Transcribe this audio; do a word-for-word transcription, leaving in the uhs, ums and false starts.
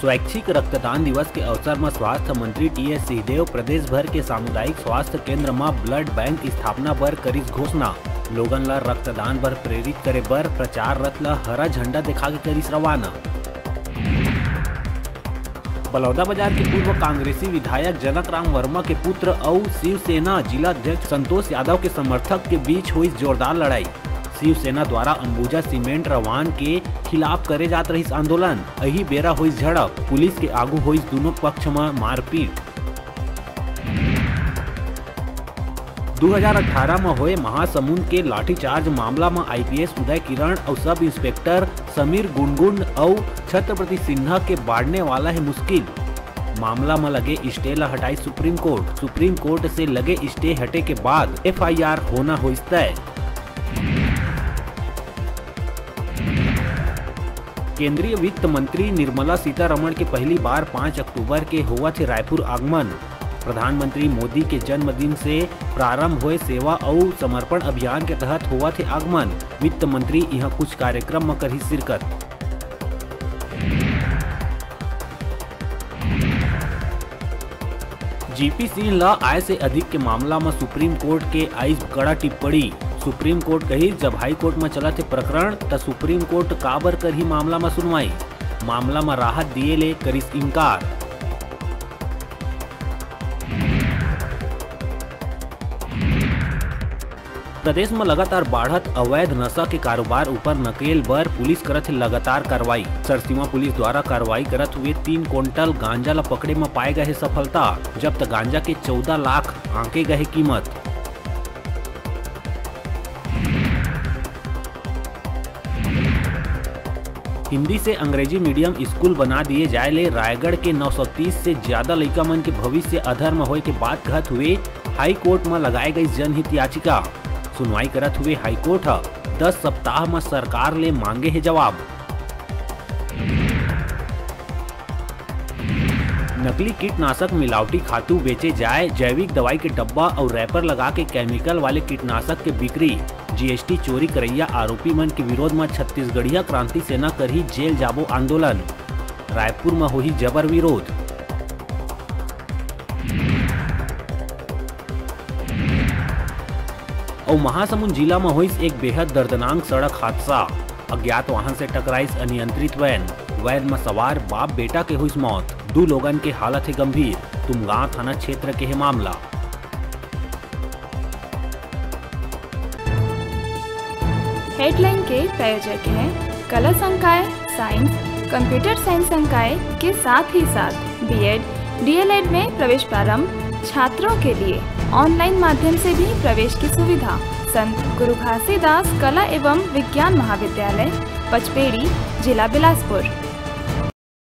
स्वैच्छिक रक्तदान दिवस के अवसर म स्वास्थ्य मंत्री टीएस सिंहदेव प्रदेश भर के सामुदायिक स्वास्थ्य केंद्र म blood bank स्थापना बर करिस घोषणा। लोगन ल रक्तदान बर प्रेरित करे बर प्रचार रथ ल हरा झंडा दिखा के करिस रवाना। बलौदाबाजार के पूर्व कांग्रेसी विधायक जनक राम वर्मा के पुत्र अउ शिवसेना जिला अध्यक्ष संतोष यादव के समर्थक के बीच होइस जोरदार लड़ाई। शिवसेना द्वारा अंबुजा सीमेंट रवान के खिलाफ करे जात रहिस आंदोलन। अही बेरा होइस झड़प, पुलिस के आगू होइस दूनों पक्ष म मारपीट। दू हजार अठारह म होए महासमुंद के लाठीचार्ज मामला म आईपीएस उदय किरण अउ सब इंस्पेक्टर समीर गुनगुन अउ छत्रपति सिन्हा के बाढ़ने वाला हे मुश्किल। मामला म लगे स्टे ल हटाई सुप्रीम कोर्ट। सुप्रीम कोर्ट से लगे स्टे हटे के बाद एफआईआर होना होइस तय। केंद्रीय वित्त मंत्री निर्मला सीतारमण के पहली बार पाँच अक्टूबर के होवत हे रायपुर आगमन। प्रधानमंत्री मोदी के जन्मदिन से प्रारंभ होए सेवा अउ समर्पण अभियान के तहत होवत हे आगमन। वित्त मंत्री इहां कुछ कार्यक्रम म करही शिरकत। जीपी सिंह ला आय से अधिक के मामला म सुप्रीम कोर्ट के आइस कड़ा टिप्पणी। सुप्रीम कोर्ट कहिस, जब हाई कोर्ट म चलत हे प्रकरण, त सुप्रीम कोर्ट काबर करही मामला म सुनवाई? मामला म राहत दिए ले करिस इंकार। प्रदेश म लगातार बाढ़त अवैध नशा के कारोबार ऊपर नकेल बर पुलिस करत हे लगातार कार्रवाई। सरसीमा पुलिस द्वारा कार्रवाई करत हुए तीन कुंटल गांजा ल पकड़े म पाए गए हे सफलता। जब्त गांजा के चौदह लाख आंके गए हे कीमत। हिंदी से अंग्रेजी मीडियम स्कूल बना दिए जाए ले रायगढ़ के नौ सौ तीस से ज्यादा लइका मन के भविष्य अधर म होए के बात कहत हुए हाई कोर्ट म लगाए गई जनहित याचिका। सुनवाई करत हुए हाई कोर्ट ह दस सप्ताह म सरकार ले मांगे हे जवाब। नकली कीटनाशक, मिलावटी खातू बेचे जाए, जैविक दवाई के डब्बा अउ रैपर लगा के केमिकल वाले कीटनाशक के बिक्री, जीएसटी चोरी करइया आरोपी मन के विरोध म छत्तीसगढ़िया क्रांति सेना करही जेल जाबो आंदोलन। रायपुर म होही जबर विरोध। अउ महासमुंद जिला म होइस एक बेहद दर्दनाक सड़क हादसा। अज्ञात वाहन से टकराइस अनियंत्रित वैन। वैन म सवार बाप बेटा के होइस मौत। दू लोगन के हालत हे गंभीर। तुमगांव थाना क्षेत्र के हे मामला। हेडलाइन के प्रायोजक हैं कला संकाय, साइंस, कंप्यूटर साइंस संकाय के साथ ही साथ बीएड, डीएलएड में प्रवेश प्रारंभ। छात्रों के लिए ऑनलाइन माध्यम से भी प्रवेश की सुविधा। संत गुरु घासीदास कला एवं विज्ञान महाविद्यालय, पचपेड़ी, जिला बिलासपुर।